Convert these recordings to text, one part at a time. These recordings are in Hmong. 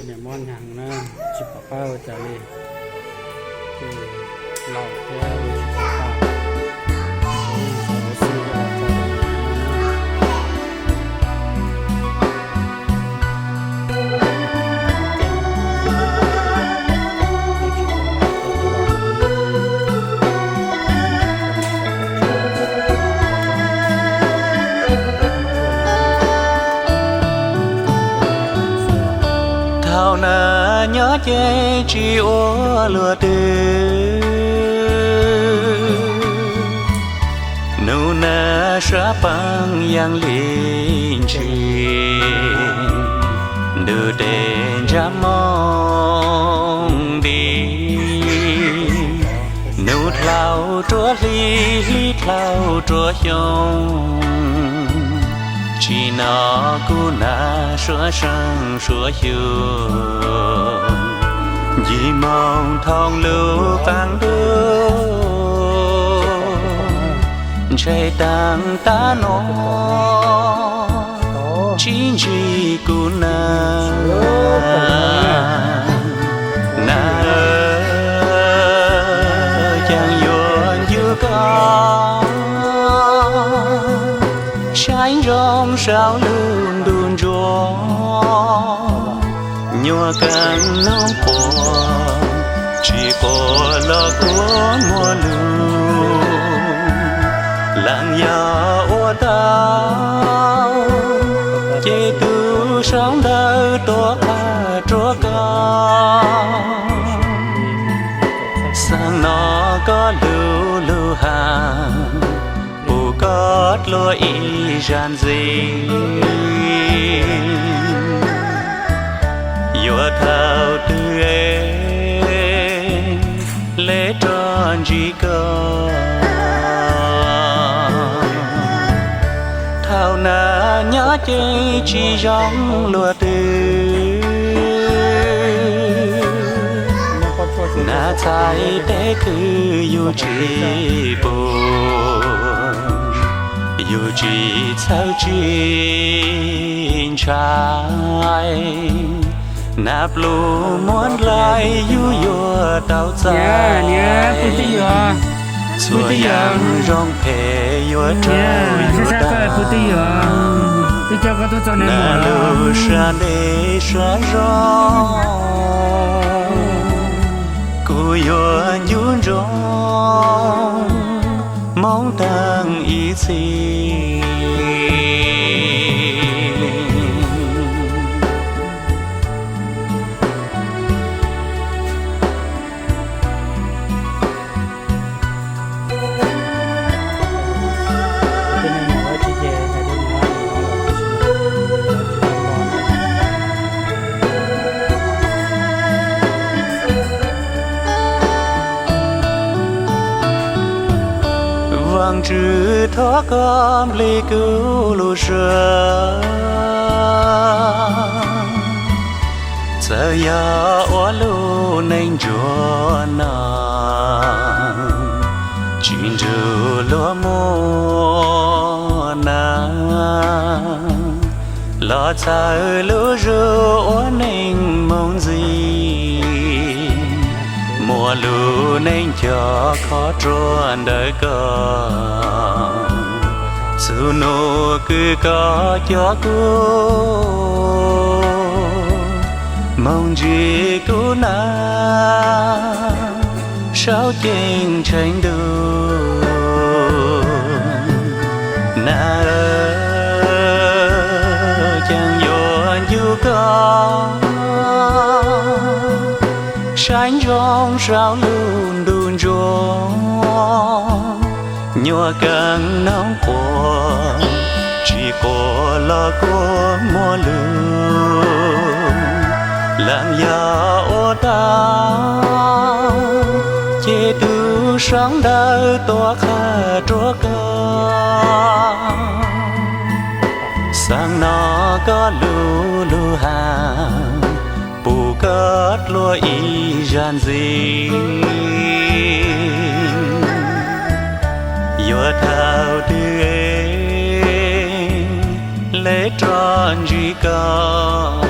Niam mob nyav na, tsis pom qab ua cas li, ces laus thiab tsis pom qab. Thaum na nyob ces tsis ua luaj twg, nus na sab peeb yeej li ntsis, ntuj tes ntsab moo nti, nus dlhau rua hli, hli dlhau rua xyoo, tsis nov kuv na suav seej suav xyuas. Ncig moog thooj lug qaab ntuj, ntshe taag tab no tsis ntsib kuv na. Na, caag yuav ncu koj saib ntsoov saum lub ntuj ntsuab, nyuas keeb noog quas, tsis quas los kuv muaj lug. Leej yog ua tau ces tug sau ntawv tuav qha rua koj. Xaam no koj lug lug haag, pum koj dlua ib zag ntxiv, yuav thaum twg le rov ntsib koj. Thaum na nyob ces tsis zoo luaj twg, na txhais teb khwv yug tsis pum, yug tsis txhawj tsis ntshai, na pluj muab dlai yug yuav tau txais. Txhua yaam zoo phem yuav raug yug daj, na lug sab ntev sab zoo, kuv yuav ncu ntsoov moog taag ib txhis. Vaajtswv thov koj nplij kuv lub suab, txawm yog ua lub neej ntsuag no tsis nrug luag muaj nas, los txhawm lub zug ua neej moog ntxiv, muaj lub neej coj khov ruam ntawm koj. Txug nub kws koj coj kuv moog ntsib kuv na, saum ceeb tsheej ntuj na, caag yuav ncu koj saib ntsoov saum lub ntuj ntsuab, nyuas keeb noog quas, tsis quas los kuv muaj lug. Leej yog ua tau ces tug sau ntawv tuav qha rua koj. Xaam no koj lug lug haag, pum koj dlua ib zag ntxiv, yuav thaum twg le rov ntsib koj.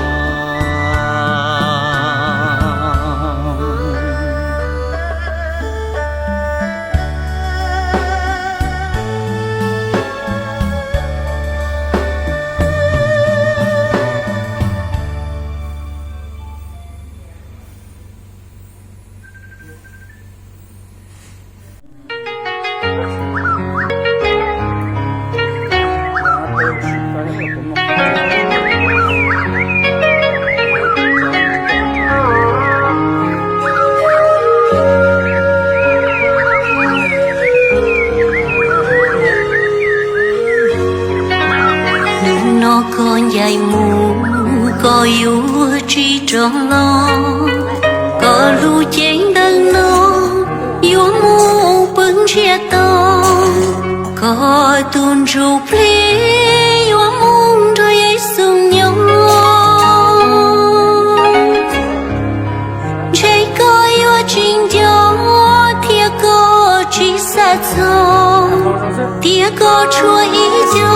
Rov los, koj lub cev ntawm no yuav mus pw ntsiag to, koj tus ntsuj plig yuav mus nrog Yexus nyob. Ntshe koj yuav tsis nco thiab koj tsis xav txog, tias koj tshuav ib co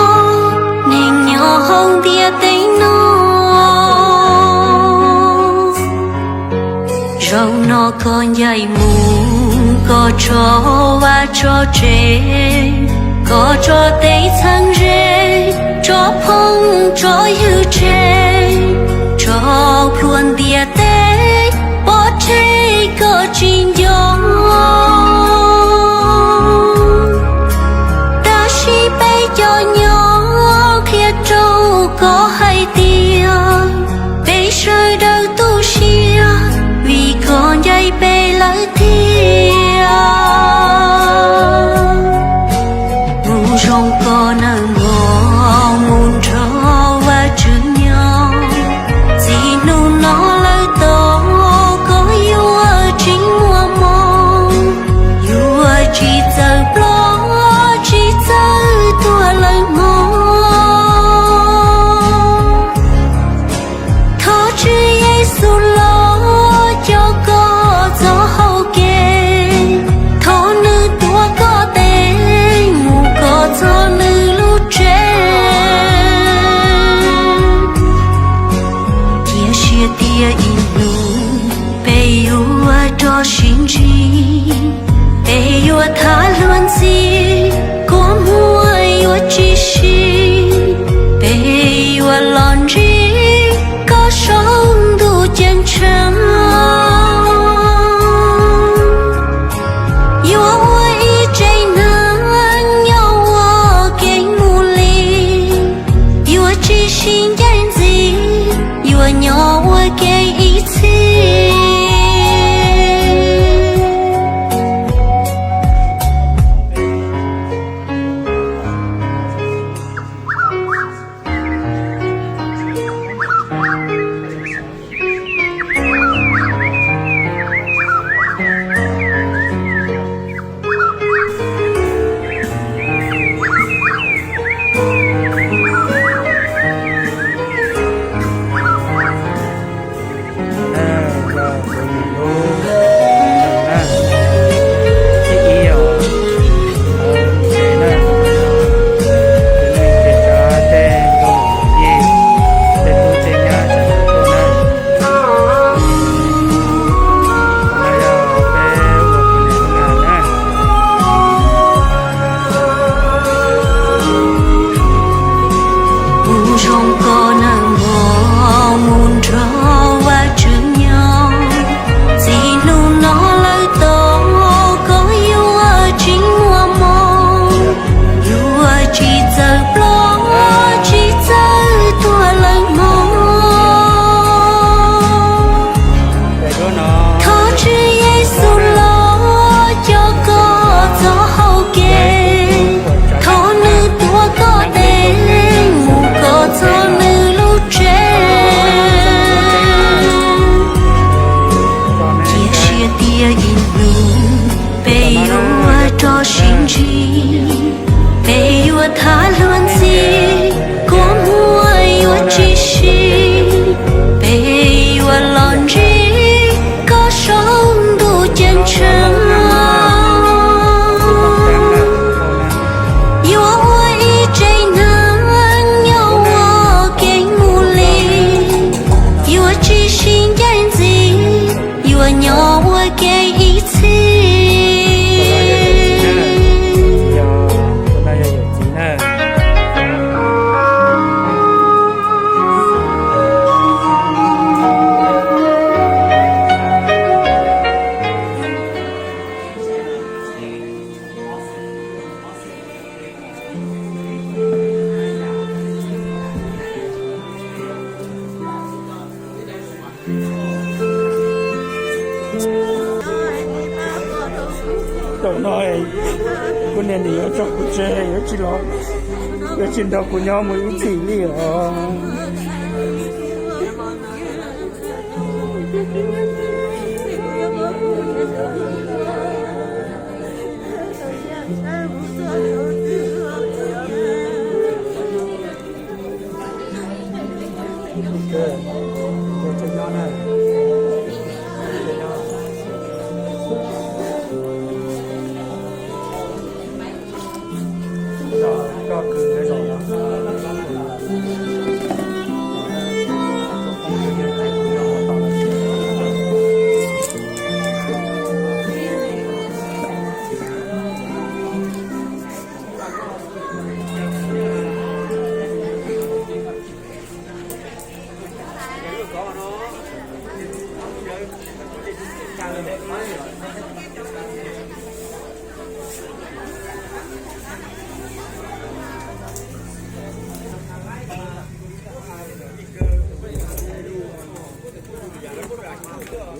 neeg nyob hauv ntiaj teb no. Zaum no koj ncaim mus, koj tso vaj tso tsev, koj tso tej txheeb ze, tso phooj tso ywg tseg, tso plhuav ntiaj teb pov tseg koj tsis nco. Tab sis peb cov nyob qhia rau koj hais tias peb sawv daws tu siab vim koj ncaim peb lawm thiab. Mus zoo koj nawb mog, mus nrog Vajtswv nyob. Txij hnub no lawm tod koj yuav tsis muaj mob, yuav tsis txawm ploj tsis txawm tuag lawm mog. Thov Tswv Yexus los coj koj txoj hau kev, thov nws tuav koj tes mus koj txog nws lub tsev. Cia siab tias ib hnub peb yuav rov sib ntsib, peb yuav tham luag ntxhi, kua muag yuav tsis sib, peb yuav los ntsib koj saum ntuj ceeb tsheej. Yuav ua ib tsev neeg nyob ua ke mus li, yuav tsis sib ncaim ntxiv, yuav nyob ua ke ib txhis. Mus zoo koj nawb mog, mus nrog Vajtswv nyob. Txij hnub no lawm tod koj yuav tsis muaj mob, yuav tsis txawm ploj tsis txawm tuag lawm mog. Thov Tswv Yexus los coj koj txoj hau kev, thov nws tuav koj tes mus koj txog nws lub tsev. Cia siab tias ib hnub peb yuav rov sib ntsib, peb yuav tham luag ntxhi, kua muag yuav tsis sib, peb yuav los ntsib koj saum ntuj ceeb tsheej. Yuav ua ib tsev neeg nyob ua ke mus li, yuav tsis sib ncaim ntxiv, yuav nyob ua ke ib txhis. Zaum no kuv niam nws yuav tso kuv tseg, yuav tsis los, yuav tsis nrog kuv nyob mus ib txhis li os.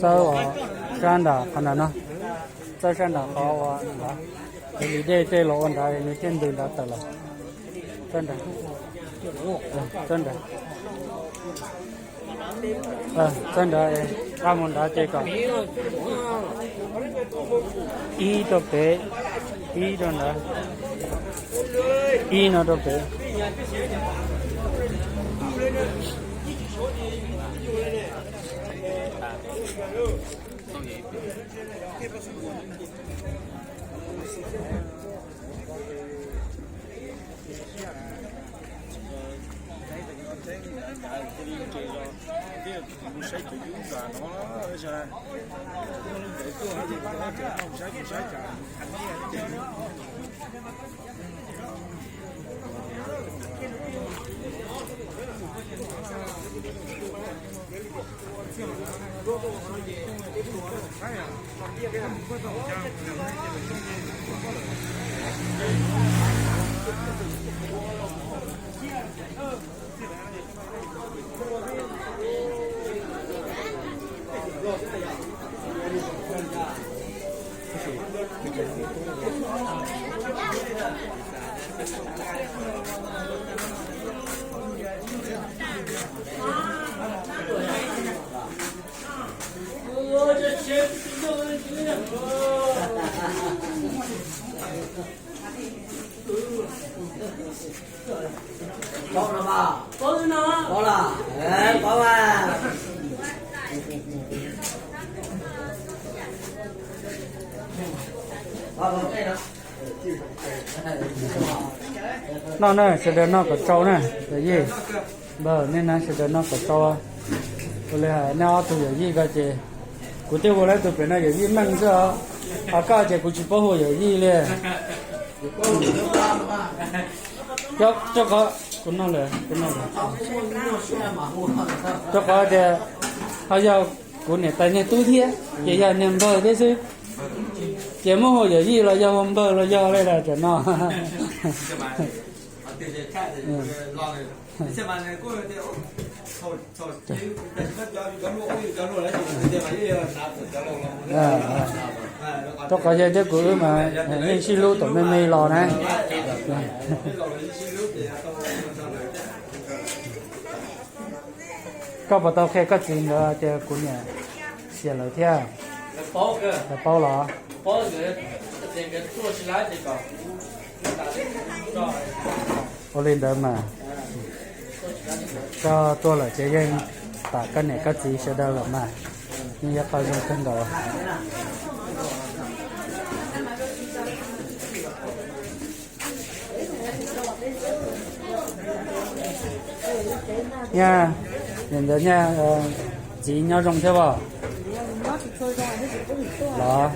Txawb sab nram qhov nram no, txawb sab nram qhov uas nrad, es li dej tej los ua nrad nws thiaj ntws nrad tawm los. Txawb nrad, txawb nrad, txawb nrad, qab mus nrad ces kom ib rau pem, ib rau nrad, ib no rau pem. Noj na, sawv daws noj kom tsau na, yawm yij. Npawg, nej na sawv daws noj kom tsau. Ua li hais nej ob tug yawm yij ko ces kuv twb hu lawv tus pem no yawm yij meej xwb os. Ho koj ces kuv tsis paub hu yawm yij li. Rau qhov kuv noj lawm, kuv noj lawm. Rau qhov tias ho yog kuv niam tais niag tub thiab ces yog niag npawg thiab xwb. Ces muab hu yawm yij los yog hu npawg los yog li lawm tam no. Rau qhov yog thiab kuv wb mas yeej sib hlub tom me me los na. Koj puas tau qhia koj txiv ntawd tias kuv niam xiam lawm thiab? Lawv paub los? Ua li ntawd mas, koj tuaj lawm ces yeej tam koj niam koj txiv sawv daws lawm mas, yeej yog qhov zoo kawg nkaus. Nyaj, nim ntawd nyaj txiv nyob zoo thiab os? Los,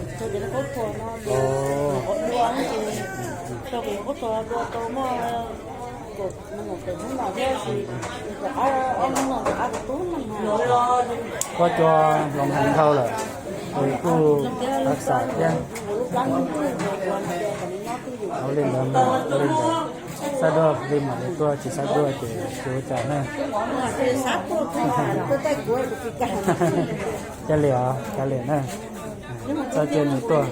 koj cua hloov heev dhau lawm, kuj xav thiab. Ua li ntawd, ua li ntawd, xav dua li mam li tuaj, tsis xav dua ces tsis ua cas na. Cas li os, cas li na. Txhob cia nws tuaj.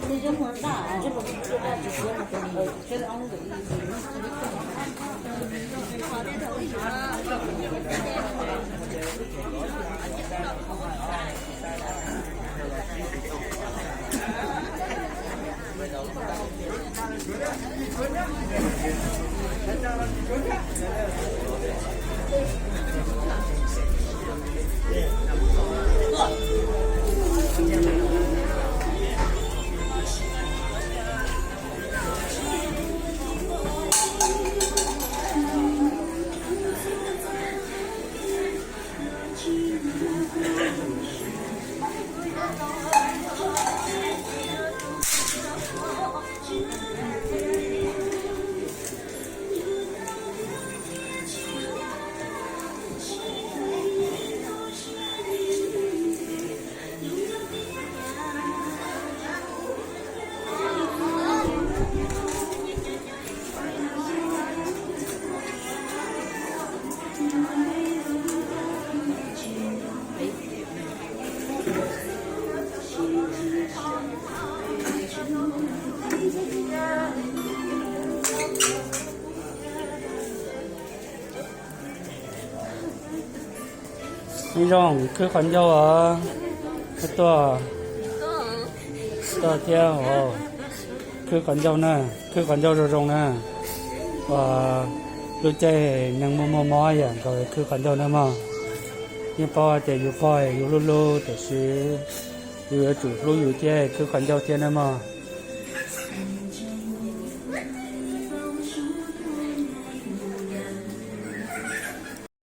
Nyob zoo khwb qhov ncauj os. Tuaj, tuaj thiab. Khwb qhov ncauj na, khwb qhov ncauj zoo zoo na. Lub caij neeg muaj muaj mob yam nkaus khwb qhov ncauj na mog. Yeej paub tias yus pog yus hlub hlub tiam sis yus yuav tsum hlub yus thiab khwb qhov ncauj thiab na mog.